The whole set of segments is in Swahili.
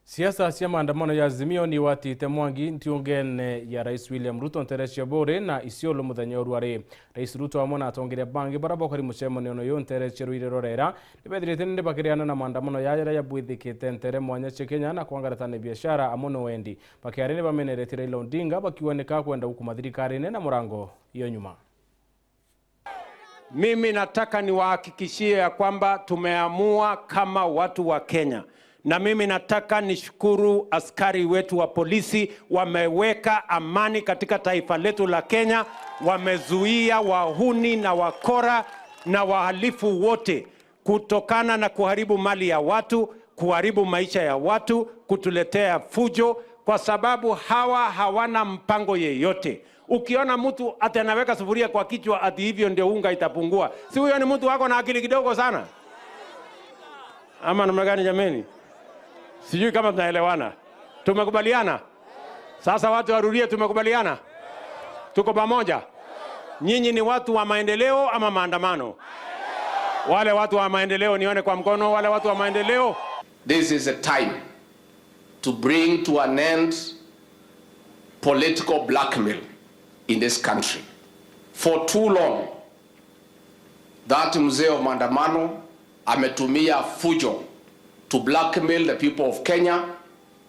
Siasa cia maandamano ya Azimio ni watite mwangi ntiungene ya Rais William Ruto ntere bore na Isiolo muthenya urwari. Rais Ruto amwe na atongoria bangi baria bokari mucemanio uyu ntere cia Ruire rorera nibethirite nindi bakiriana na maandamano ya yaria yabwithikite ntere mwanya cia Kenya na kwangaratana biashara amwe na wendi. Bakiaria nibameneretie Raila Odinga bakiuga nika kwenda gukuma thirikari-ini na murango iyo nyuma. Mimi nataka niwahakikishie ya kwamba tumeamua kama watu wa Kenya, na mimi nataka nishukuru askari wetu wa polisi, wameweka amani katika taifa letu la Kenya, wamezuia wahuni na wakora na wahalifu wote kutokana na kuharibu mali ya watu, kuharibu maisha ya watu, kutuletea fujo, kwa sababu hawa hawana mpango yeyote. Ukiona mtu ati anaweka sufuria kwa kichwa ati hivyo ndio unga itapungua, si huyo ni mtu wako na akili kidogo sana, ama namna gani jameni? Sijui kama tunaelewana. Tumekubaliana? Sasa watu warudie, tumekubaliana? Tuko pamoja? Nyinyi ni watu wa maendeleo ama maandamano? Wale watu wa maendeleo nione kwa mkono, wale watu wa maendeleo. This is a time to bring to an end political blackmail in this country. For too long, that mzee of maandamano ametumia fujo to blackmail the people of Kenya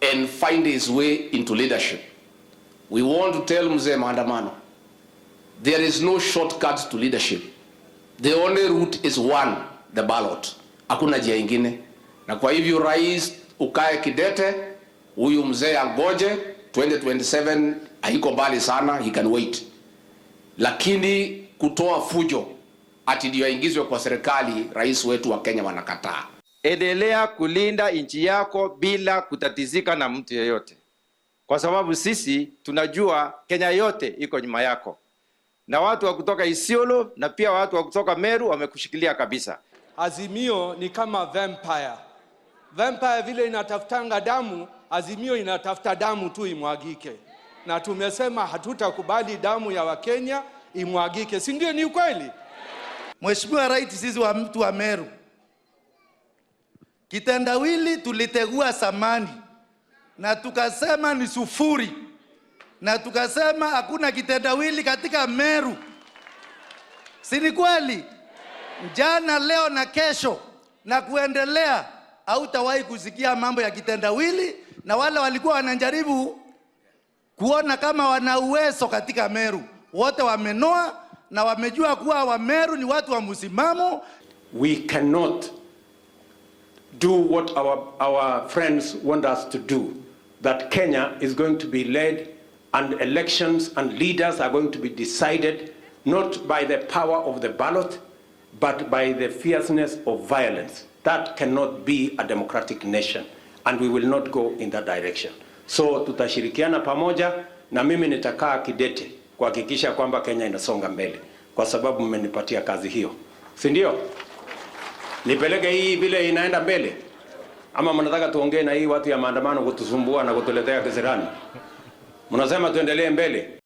and find his way into leadership. We want to tell mzee maandamano, there is no shortcut to leadership. The only route is one, the ballot. Hakuna njia ingine. Na kwa hivyo rais, ukae kidete, huyu mzee angoje 2027 haiko mbali sana, he can wait. Lakini kutoa fujo ati ndio aingizwe kwa serikali, rais wetu wa Kenya wanakataa. Endelea kulinda nchi yako bila kutatizika na mtu yeyote, kwa sababu sisi tunajua Kenya yote iko nyuma yako, na watu wa kutoka Isiolo na pia watu wa kutoka Meru wamekushikilia kabisa. Azimio ni kama vampire. Vampire vile inatafutanga damu, Azimio inatafuta damu tu imwagike, na tumesema hatutakubali damu ya Wakenya imwagike, si ndio? Ni ukweli. Mheshimiwa Rais, sisi wa mtu wa Meru, kitendawili tulitegua samani na tukasema ni sufuri, na tukasema hakuna kitendawili katika Meru. Si ni kweli? Jana, leo na kesho na kuendelea, hautawahi kusikia mambo ya kitendawili, na wale walikuwa wanajaribu kuona kama wana uwezo katika Meru, wote wamenoa na wamejua kuwa Wameru ni watu wa msimamo. We cannot do what our friends want us to do, that Kenya is going to be led and elections and leaders are going to be decided not by the power of the ballot, but by the fierceness of violence. That cannot be a democratic nation, and we will not go in that direction. So tutashirikiana pamoja na mimi nitakaa kidete kuhakikisha kwamba Kenya inasonga mbele, kwa sababu mmenipatia kazi hiyo, si ndio? Nipeleke hii vile inaenda mbele, ama mnataka tuongee na hii watu ya maandamano kutusumbua na kutuletea kisirani? Mnasema tuendelee mbele?